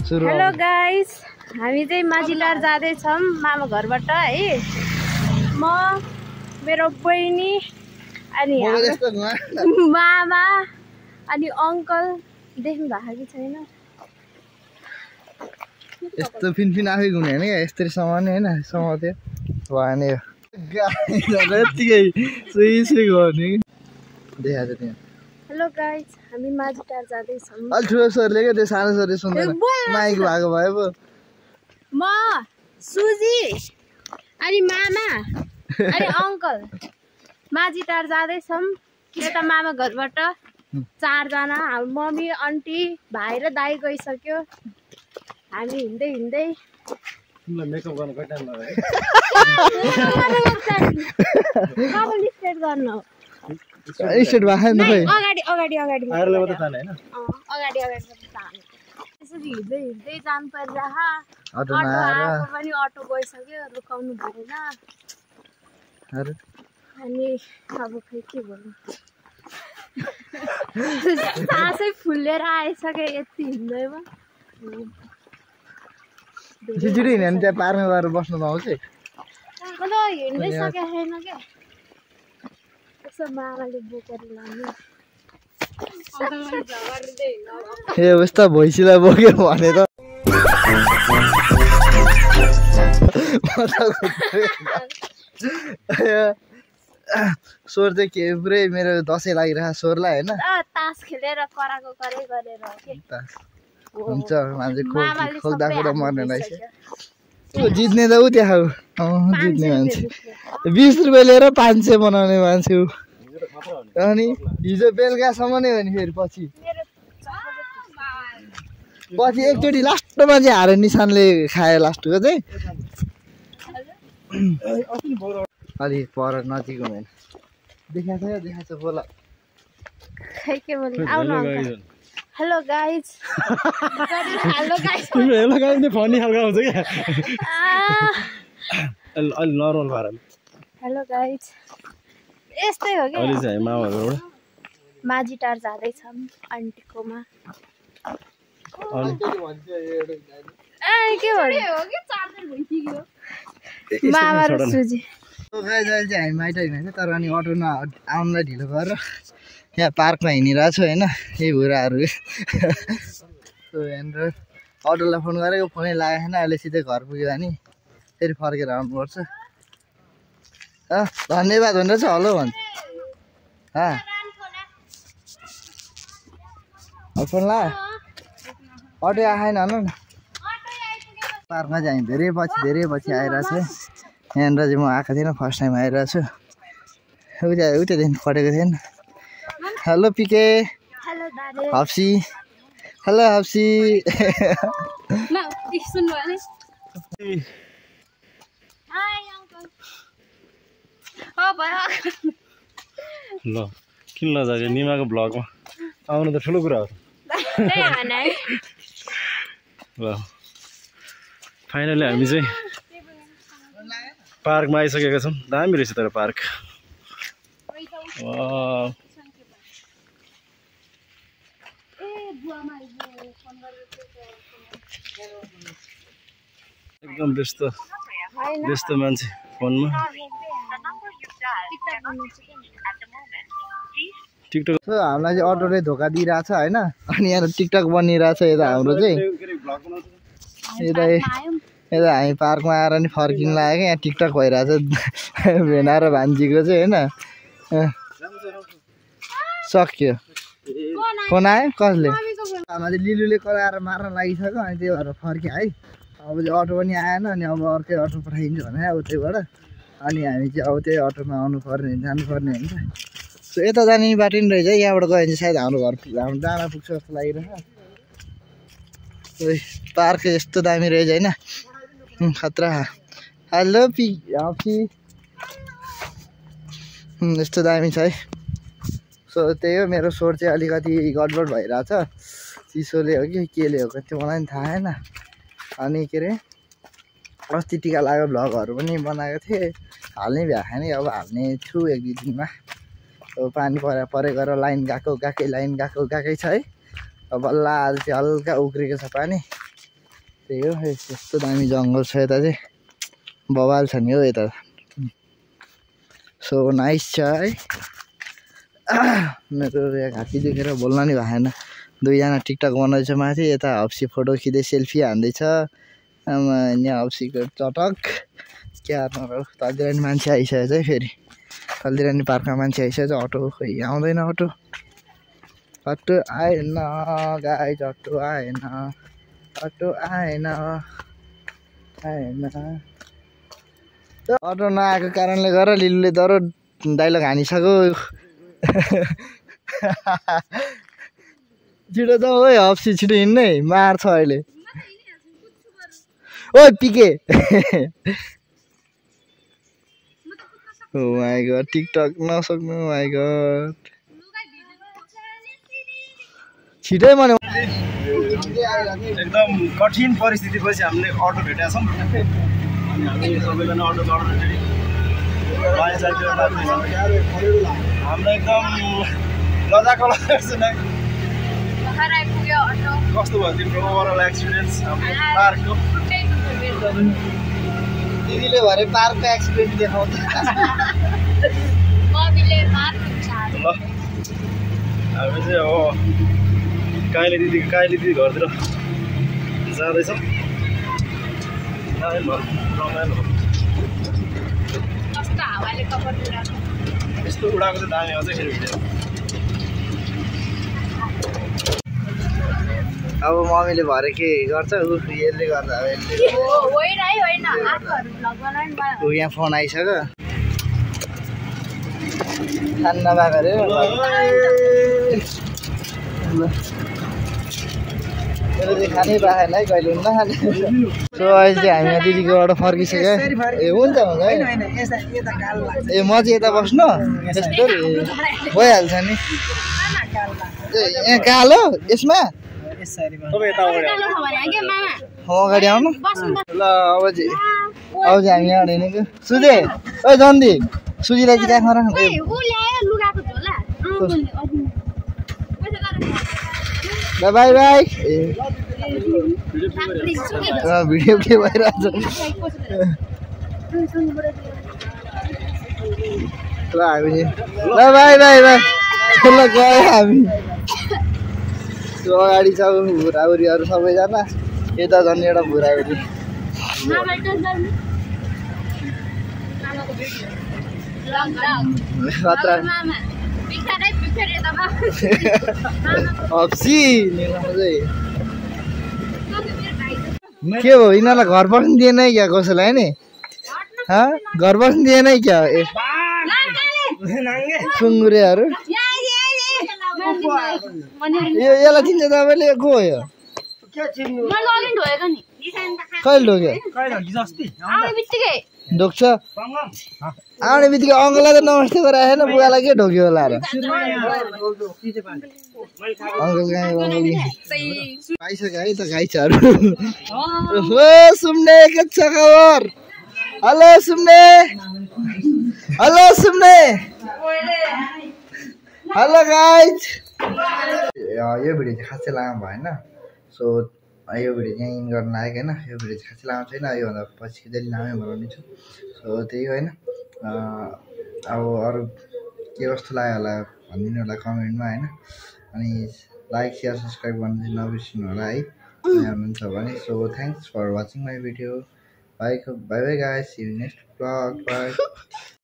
Hello guys, हामी चाहिँ माझीटार जाँदैछौँ मामा घरबाट है। म मेरो बहिनी अनि मामा अनि अङ्कल देख्नु भएको कि छैन। यस्तो फिनफिन आफै घुम्ने होइन यस्तरी समाउने होइन समाउँथ्यो भएन यो यत्तिकै सुई गर्ने देखाएको थियो। हेलो गाइस, हामी माझीटार जाँदैछौँ। अलि ठुलो स्वरले क्या त्यो सानो स्वरले सुन्दैन माइक भएको भए पो। म सुजी अनि मामा अनि अङ्कल माझीटार जाँदैछौँ। यता मामा घरबाट 4 जना, मम्मी आन्टी भाइ र दाइ गइसक्यो। हामी हिँड्दै हिँड्दै मेकअप गर्न कति टाइम लाग्यो? स्टेट गर्नु स्टेट भएको नि खै अगाडि अगाडि अगाडि आएर मात्रै ताने हैन? अगाडि अगाडि ताने। त्यसरी हिँड्दै हिँड्दै जानु परिरह। अटो अटो नआएर आएको पनि अटो गइसक्यो, रुकाउनु भएन। अनि अब खै के भन्नु, सासै फुलेर आइसक्यो यति हिँड्दैमा। छिटो हिँड्यो भने त्यहाँ पार्कमा गएर बस्नु पाउँछ। म त हिँड्दै सकेको छैन क्या। यसो मामाले बोकेर लाने ए उस्ता भैँसीलाई बोक्यो भने त स्वर चाहिँ के पुरै मेरो दसैँ लागिरहेको स्वरलाई होइन। तास खेलेर कराको करै गरेर हो के। हुन्छ मान्छे खोक्दा खोक्दा मर्ने रहेछ। जित्ने त ऊ त्यहाँ जित्ने मान्छे 20 रुपियाँ लिएर 500 बनाउने मान्छे ऊ। अनि हिजो बेलुकासम्म नै हो नि फेरि पछि एकचोटि लास्टमा चाहिँ हारे निशानले खायो लास्टको चाहिँ। अलि पर नजिक हुँदैन देखाएको छ बोला खै के बोल्नु। आउनु uncle. Hello guys. Hello guys hello guys नि फनी खालको आउँछ क्या अलि नर्मल भएर। हेलो गाइज, यस्तै हो क्या। अलि चाहिँ मामाहरूबाट माझीटार जाँदैछौँ आन्टीकोमा। के भन्नु मामा र सुजी। अहिले चाहिँ हामी माइट हिँडेको तर अनि अटो आउनुलाई ढिलो गरेर यहाँ पार्कमा हिँडिरहेको छु होइन। यही बुढाहरू यहाँनिर अटोलाई फोन गरेको फोनै लागेको छैन। अहिले सिधै घर पुग्यो भने फेरि फर्केर आउनुपर्छ। धन्यवाद भनेर चाहिँ हेलो भन्छ। फोन ला अटो आएन भन न। पार्कमा चाहिँ हामी धेरै पछि आइरहेको छ। यहाँनिर चाहिँ म आएको थिएन, फर्स्ट टाइम आइरहेको छु। उतादेखि पढेको थिएन। Hello PK. हप्सी। हेलो हप्सी। ल किन लजाको निमाको ब्लगमा आउनु त ठुलो कुरा हो। ल फाइनली हामी चाहिँ पार्कमा आइसकेका छौँ। दामी रहेछ तर पार्क। एकदम व्यस्त मान्छे फोनमा। टिकटक हामीलाई चाहिँ अटोले धोका दिइरहेको छ होइन। अनि यहाँ टिकटक बनिरहेको छ यता हाम्रो चाहिँ। यता हामी पार्कमा आएर नि फर्किनु लाग्यो क्या। यहाँ टिकटक भइरहेको छ भेना र भान्जीको चाहिँ होइन। सक्यो फोन आयो कसले? आमा चाहिँ लिलुले कराएर मार्न लागिसक्यो। अनि त्यही भएर फर्क्यो है। अब चाहिँ अटो पनि आएन। अनि अब अर्कै अटो पठाइदिन्छु भने उतैबाट अनि हामी चाहिँ अब त्यही अटोमा जानुपर्ने हुन्छ। सो यता जाने बाटो नि रहेछ। यहाँबाट गयो भने चाहिँ सायद हाम्रो हाम्रो डाँडा पुग्छ जस्तो लागिरहेछ। पार्क यस्तो दामी रहेछ होइन, खतरा। हेलो हप्सी। यस्तो दामी छ है। सो त्यही हो, मेरो स्वर चाहिँ अलिकति गडबड भइरहेछ। चिसोले हो कि केले हो त्यो मलाई पनि थाहा छैन। अनि के अरे अस्ति टिका लाग्यो भ्लगहरू पनि बनाएको थिएँ, हाल्नै भ्याएको छैन। अब हाल्ने छु 1-2 दिनमा। अब पानी परेको लाइन गएकै छ है। अब बल्ल आज चाहिँ हल्का उक्रेको छ पानी। त्यही हो यस्तो दामी जङ्गल छ यता चाहिँ बवाल छ नि हौ यता सो नाइस छ है मेरो यहाँ घाँटी देखेर बोल्न नि भएन दुईजना टिकटक बनाउँदैछ माथि यता हप्सी फोटो खिच्दै सेल्फी हान्दैछ यहाँ हप्सीको चटक क्या तल्दिरानी मान्छे आइसकेको छ है फेरि तल्दिरानी पार्कमा मान्छे आइसकेको छ अटो खोइ आउँदैन अटो आएन गाइज अटो आएन अटो नआएको कारणले गर्दा लिलुले दह्रो डाइलग हानिसक्यो छिटो जाऊ है हप्सी छिटो हिँड्ने मार्छ अहिले oh PK oh my god TikTok नसक्नु माई गॉड छिटै भने एकदम कठिन परिस्थिति पछि हामीले अटो भेटेका छौँ अनि हामी सबैजना अटो चढ्दै हाम्रो एकदम लजाको कस्तो भयो तिम्रो ओभरअल एक्सपिरियन्स हाम्रो पार्कको दिदीले भरे पार्कको एक्सपिरियन्स देखाउँछ ल हामी चाहिँ हो काइली दिदी घरतिर जाँदैछौँ यस्तो उडाएको चाहिँ दामी आउँछ फेरि भिडियो अब मम्मीले भरे के गर्छ यसले गर्दा यहाँ फोन आइसक्यो खान नभएको अरे मेरो चाहिँ खानै पाएन है कहिले पनि नखाने सो अहिले चाहिँ हामी यहाँ दिदीकोबाट फर्किसक्यो ए हुन्छ हुन्छ है ए म चाहिँ यता बस्नु त्यस्तो भइहाल्छ नि यहाँ कालो यसमा अगाडि आउनु ल अब चाहिँ हामी यहाँ हिँडेको सुजे ओ जन्दी सुजीलाई चाहिँ राख्न ल बाई बाई भिडियो के भइरहेछ ल हामी ल बाई बाई बाई ल गयो हामी त्यो अगाडि छ भुराबुरीहरू सबैजना यता झन् एउटा भुराबुरी के भयो यिनीहरूलाई घर बस्नु दिएन क्या कसैलाई नि घर बस्नु दिएन क्या सुँगुरेहरू यसलाई चिन्छ तपाईँले को हो यो कहिले ढोक्यो ढोक्छ आउने बित्तिकै अङ्कललाई त नमस्ते गराएन बुवालाई के ढोक्यो होला र अङ्कल पाइसक्यो है त गाइसहरू सुम्ने के छ खबर हेलो सुम्ने हेलो गाइज यो भिडियो चाहिँ खासै लामो भएन सो यो भिडियो चाहिँ इन गर्न लागेको होइन यो भिडियो चाहिँ खासै लामो छैन योभन्दा पछि जहिले लामै बनाउने छु सो त्यही होइन अब अरू के कस्तो लाग्यो होला भनिदिनु होला कमेन्टमा होइन अनि लाइक सेयर सब्सक्राइब गर्नु चाहिँ नबिर्सिनु होला है हुनुहुन्छ भने सो thanks for watching my video bye bye guys see you next blog by